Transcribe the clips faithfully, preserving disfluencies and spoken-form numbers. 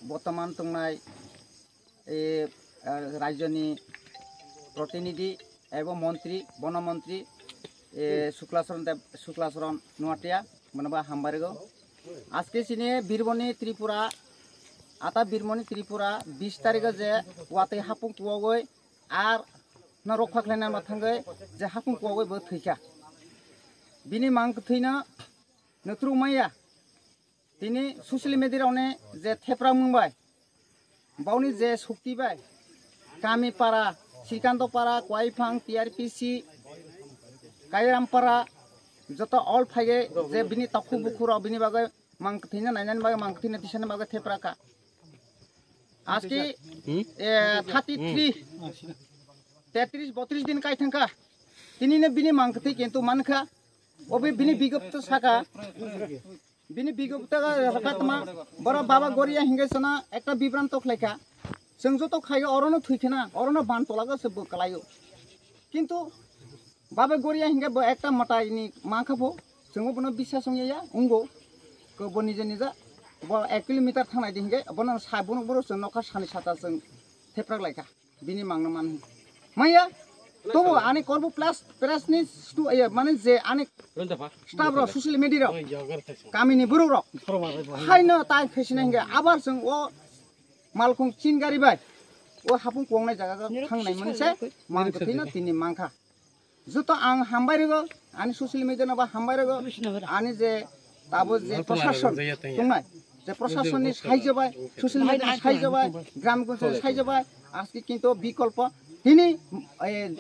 Bortoman tongnai, e, ah, rajyoni protinidhi ebo montri, bono montri, e, Sukla Charan Deb-, Sukla Charan Noatia, bono bo hambai rwgo. Aske chini Birmoni Tripura, ata Birmoni Tripura bis tarikho je watwi hapung kuwagwi ar no rokha khlaina ma thangwi je hapung kuwagwi bo thwikha. Bini mang kwthwino nuthruk maya. Tini social media rokni je thepra mung bai, boni je sukti bai, kami para, Srikanto para, Kuaipang, T R P C, Kairam para, joto all phaige je bini takhu bukhu rok bini bagwi mang kwthwino nainani bagwi mang kwthwino tisani bagwi thepra kha. Aski, eh, thirty three, tetris botris din kai thangkha. Tinino bini mang kwthwi kintu mankha. Obe bini bigop to saka. Bini bigop to saka tma. Boro Baba Goria hinge sana ekta bibran to khlaikha. Chwng joto khaio orono thwikhana, orono ban tolago se bo kwlaio. Kintu Baba Goria hinge bo ekta mata ini mankha bo. Chwngbo bono biswas wngya ya, wngbo. Ko bo nije nije bo ek kilometer thangnai di hinge bono sa bono boro chwng nokha sani sata chwng theprak laikha. Bini mangno man maya. Tobo ani korbo plus press ni stu, eh, mane je ani staff rok social media rok, kamini borok rok haino tai khaisina hinge abar chwng o malkhung chin gari bai o hapung kuwangnai jaga thangnai mani se mang kwthwino tini mankha. Joto ang hambai rwgo, ani social media no ba hambai rwgo, ani je tabo je proshason tongnai, je proshason ni saijo bai, social media ni saijo bai, gram guncho ni saijo bai, aski kintu bikolpo tini, eh,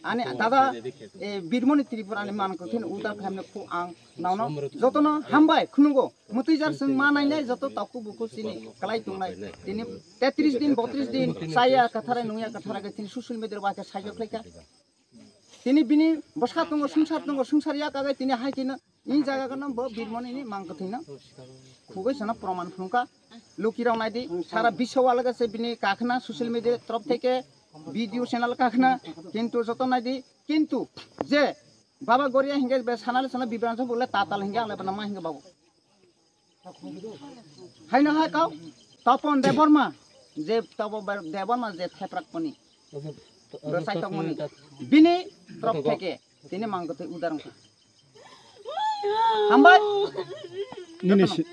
ani dada, eh, Birmoni Tripura ni man kwthwino udar khamne khu ang nauno jotono hambai khunungo. Mutwi jar chwng ma nainai joto takhu bukhu chini kwlai tongnai. Tini tetris din, botris din, chaya kathara, nungya kathara khe tini social media bai khe saijo khlaikha. Tini bini bwsa tongo, swngchar tongo, swngchar yak agai tini hai tini ni jaga gano bo Birmoni ni mang kwthwino khugwi sana proman phunukha. Luki rok naidi, sara biswa laga se bini kakhna social media trop theke video channel kakhna, kintu joto naidi, kintu je Baba Goria hinge be sanale sana bibran so bole tatal hinge ale bana ma hinge babu. Haino hai kau Topon Debbarma, je Topon Debbarma je theprak pani, bwsai tongmani, bini trop theke tini mang kwthwi udar wngkha. Hambai. Nini si-